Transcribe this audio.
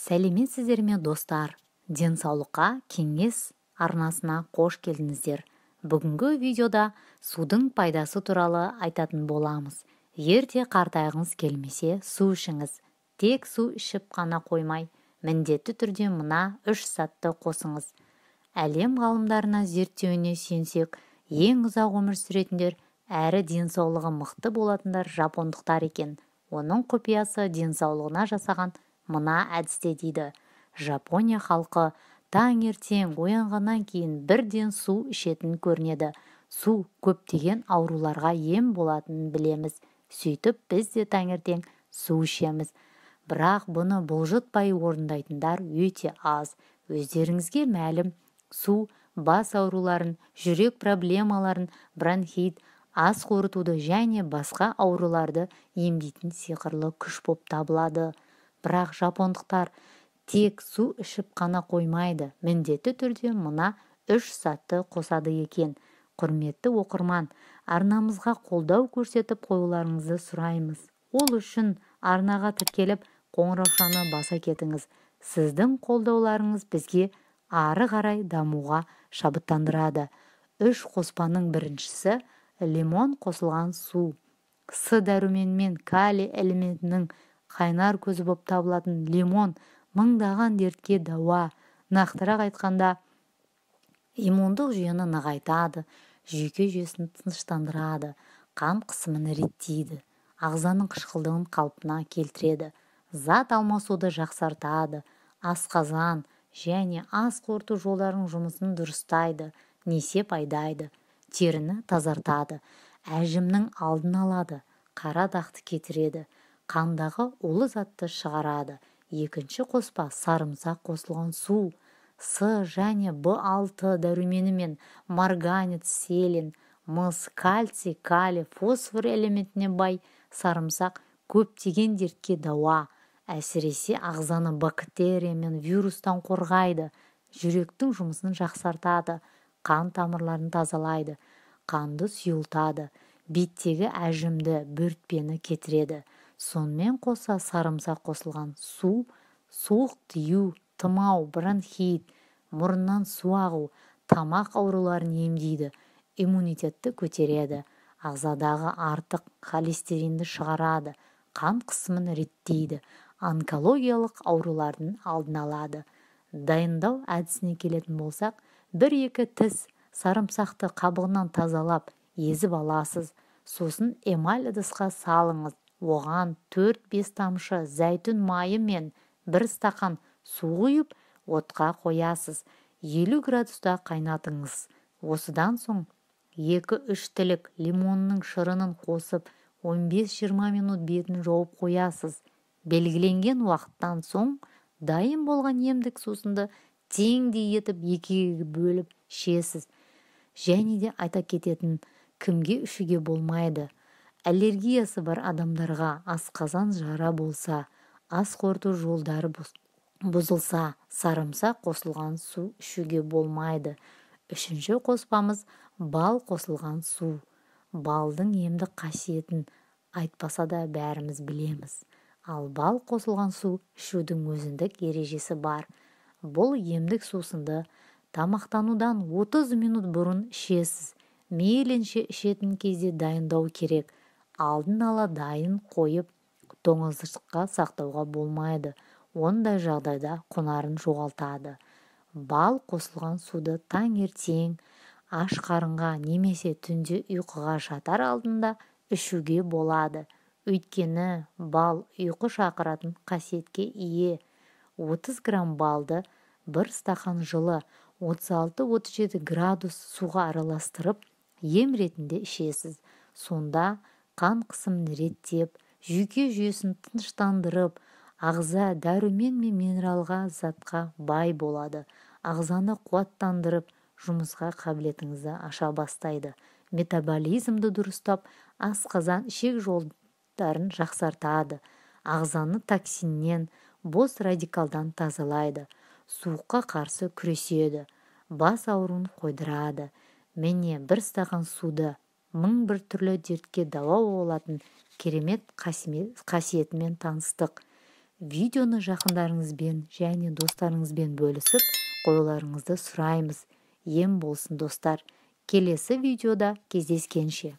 Сәлеметсіздер ме, достар? Денсаулыққа кеңес арнасына қош келдіңіздер. Бүгінгі видеода судың пайдасы туралы айтатын боламыз. Ерте қартайғыңыз келмесе, су ішіңіз. Тек су ішіп қана қоймай, міндетті түрде мына үш затты қосыңыз. Әлем ғалымдарына зерттеуіне сүйенсек, ең ұзақ өмір сүретіндер әрі денсаулығы мықты болатындар жапондықтар екен. Оның құпиясы денсаулығына жасаған мына әдісте дейді. Жапония халқы таңертең оянғаннан кейін бірден су ішетін көрінеді. Су көптеген ауруларға ем болатынын білеміз. Сөйтіп, біз де таңертең су ішеміз. Бірақ бұны бұлжытпай орындайтындар өте аз. Өздеріңізге мәлім, су бас ауруларын, жүрек проблемаларын, бронхит, ас қорытуды және басқа ауруларды емдейтін сиқырлы күш боп табылады. Бірақ жапондықтар тек су ішіп қана қоймайды, міндетті түрде мына үш затты қосады екен. Құрметті оқырман, арнамызға қолдау көрсетіп қоюларыңызды сұраймыз. Ол үшін арнаға тіркеліп, қоңыраушаны баса кетіңіз. Сіздің қолдауларыңыз бізге ары қарай дамуға шабыттандырады. Үш қоспаның біріншісі – лимон қосылған су. С дәрумен мен калий элементінің қайнар көзі боп табылатын лимон мыңдаған дертке дауа. Нақтырақ айтқанда, иммундық жүйені нығайтады, жүйке жүйесін тыныштандырады, қан қысымын реттейді, ағзаның қышқылдығын қалпына келтіреді, зат алмасуды жақсартады, асқазан және ас қорыту жолдарының жұмысын дұрыстайды, несеп айдайды, теріні тазартады, әжімнің алдын алады, қара дақты кетіреді, қандағы улы затты шығарады. Екінші қоспа – сарымсақ қосылған су. С және В6 дәрумені мен марганец, селен, мыс, кальций, калий, фосфор элементіне бай сарымсақ көптеген дертке дауа. Әсіресе ағзаны бактерия мен вирустан қорғайды, жүректің жұмысын жақсартады, қан тамырларын тазалайды, қанды сұйылтады, беттегі әжімді, бөртпені кетіреді. Сонымен қоса, сарымсақ қосылған су суық тию, тұмау, бронхит, мұрыннан су ағу, тамақ ауруларын емдейді, иммунитетті көтереді, ағзадағы артық холестеринді шығарады, қан қысымын реттейді, онкологиялық аурулардың алдын алады. Дайындау әдісіне келетін болсақ, бір-екі тіс сарымсақты қабығынан тазалап, езіп аласыз. Сосын эмаль ыдысқа салыңыз. Оған 4-5 тамшы зәйтүн майы мен бір стақан су құйып, отқа қоясыз. 50 градуста қайнатыңыз. Осыдан соң 2-3 тілік лимонның шырынын қосып, 15-20 минут бетін жауып қоясыз. Белгіленген уақыттан соң дайын болған емдік сусынды теңдей етіп екіге бөліп ішесіз. Және де айта кететін, кімге ішуге болмайды? Аллергиясы бар адамдарға, асқазан жара болса, ас қорыту жолдары бұзылса, сарымсақ қосылған су ішуге болмайды. Үшінші қоспамыз – бал қосылған су. Балдың емдік қасиетін айтпаса да бәріміз білеміз. Ал бал қосылған су ішудің өзіндік ережесі бар. Бұл емдік сусынды тамақтанудан 30 минут бұрын ішесіз. Мейлінше ішетін кезде дайындау керек. Алдын ала дайын қойып, тоңазытқышқа сақтауға болмайды, ондай жағдайда құнарын жоғалтады. Бал қосылған суды таңертең аш қарынға немесе түнде ұйқыға жатар алдында ішуге болады. Өйткені бал ұйқы шақыратын қасиетке ие. 30 грамм балды бір стақан жылы, 36-37 градус суға араластырып, ем ретінде ішесіз. Сонда қан қысымын реттеп, жүйке жүйесін тыныштандырып, ағза дәрумен мен минералға затқа бай болады, ағзаны қуаттандырып, жұмысқа қабілетіңізді аша бастайды, метаболизмді дұрыстап, асқазан, ішек жолдарын жақсартады, ағзаны токсиннен, бос радикалдан тазалайды, суыққа қарсы күреседі, бас ауруын қойдырады. Міне, бір стақан суды мың бір түрлі дертке дауа болатын керемет қасиетімен таныстық. Видеоны жақындарыңызбен және достарыңызбен бөлісіп қоюларыңызды сұраймыз. Ем болсын, достар. Келесі видеода кездескенше.